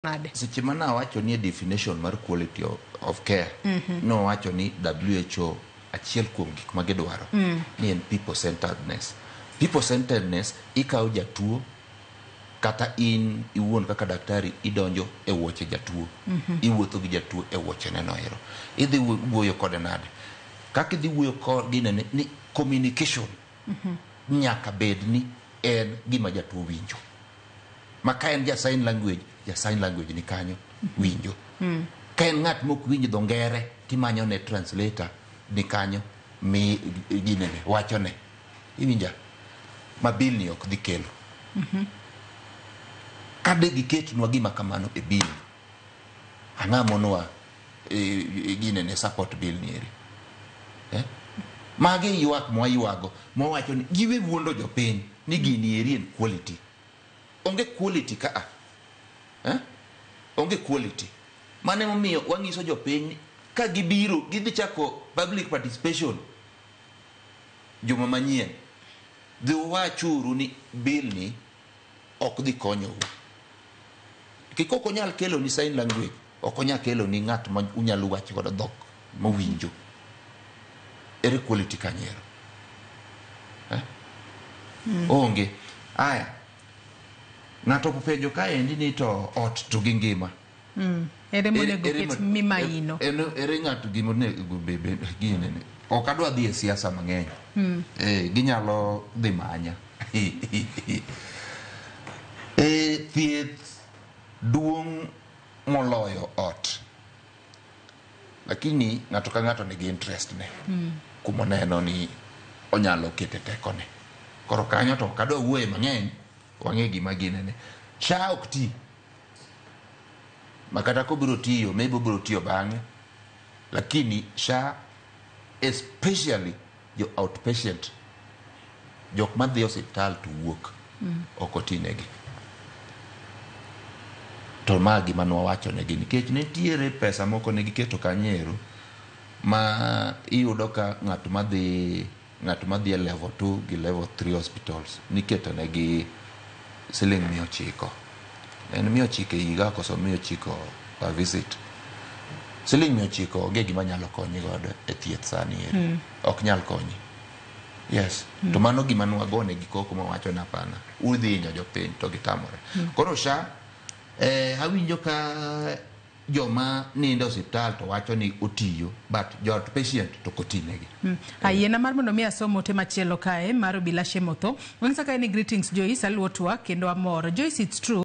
Nade? Seche ma nawacho ni e definition mar quality of care, nowacho ni WHO achiel kuom gik ma gidwaro ni en people centeredness. People centeredness, ikawo jatuo kata in iwuon kaka daktari, idonjo e wuoche jatuo, iwuotho gi jatuo e wuoche neno ero, idhi wuoyo kode nade, kaka idhi wuoyo ginene ni communication nyaka bed ni en gima jatuo winjo, ma ka en ja sign language, ja sign language ni kanyo winjo. Ka en ng'at mok winj dho ngere, timanyo ne translator ni kanyo mi ginene wachone iwinja. Ma bill ni ok dhi kelo. Ka de giketnwa gima kamano e bill, ang'a monwa ginene support bill ni eri, eh? Magi ywak mwaywago, mwawacho ni giwe wuondo jopiny ni gini eri en quality. Onge quality ka a, eh? Onge quality. Mano emomiyo wang'iso jopiny ni ka gibiro gidhi chako public participation juma manyien, dhi wachuru ni bill ni ok dhi konyou. Kik ok onyal kelo ni sign language, ok onyal kelo ni ng'at ma unyalo wacho godo dhok mowinjo. Ere quality kanyero, eh? Onge. Aya, ng'ato openjo kaendi ni to ot to gi ngima Ere monego ere ket mimaino? Ere ng'ato gima onego bed ginene. Ok adwa dhi e siasa mang'eny. Ginyalo dhi manya. Thieth duong' moloyo ot, lakini ng'ato ka ng'ato nigi interest ne kuma oneno ni onyalo kete tekone. Koro kanyo to ok adwa wuoye mang'eny. Wang'e gima ginene. SHA ok ti ma kata kobiro tiyo, maybe obiro tiyo bang'e, lakini SHA, especially jo outpatient, jok madhi osiptal to wuok, ok otinegi. To ma gima nwawacho negi, nikech nitiere pesa moko ne giketo kanyo ero ma iyudo ka ng'at madhi e level 2 gi level 3 hospitals niketo negi siling 900. En 900 e higa koso 900 per visit? Siling 900 onge gima nyalo konyi godo e thieth sani eri. Ok nyal konyi. Yes. To mano gima nwagone gi koko mawacho ni hapana, udhi hinyo jopiny, to gitamore. Koro SHA, awinjo ka joma nindo e osiptal to wacho ni otiyo, but jo outpatient to ok otinegi. Ayiena mar mondo mi asom ote machielo kae mar Obila Shemotho. Onyisa kae ni, "Greetings Joyce, aluwo twak kendo amor. Joyce, it's true."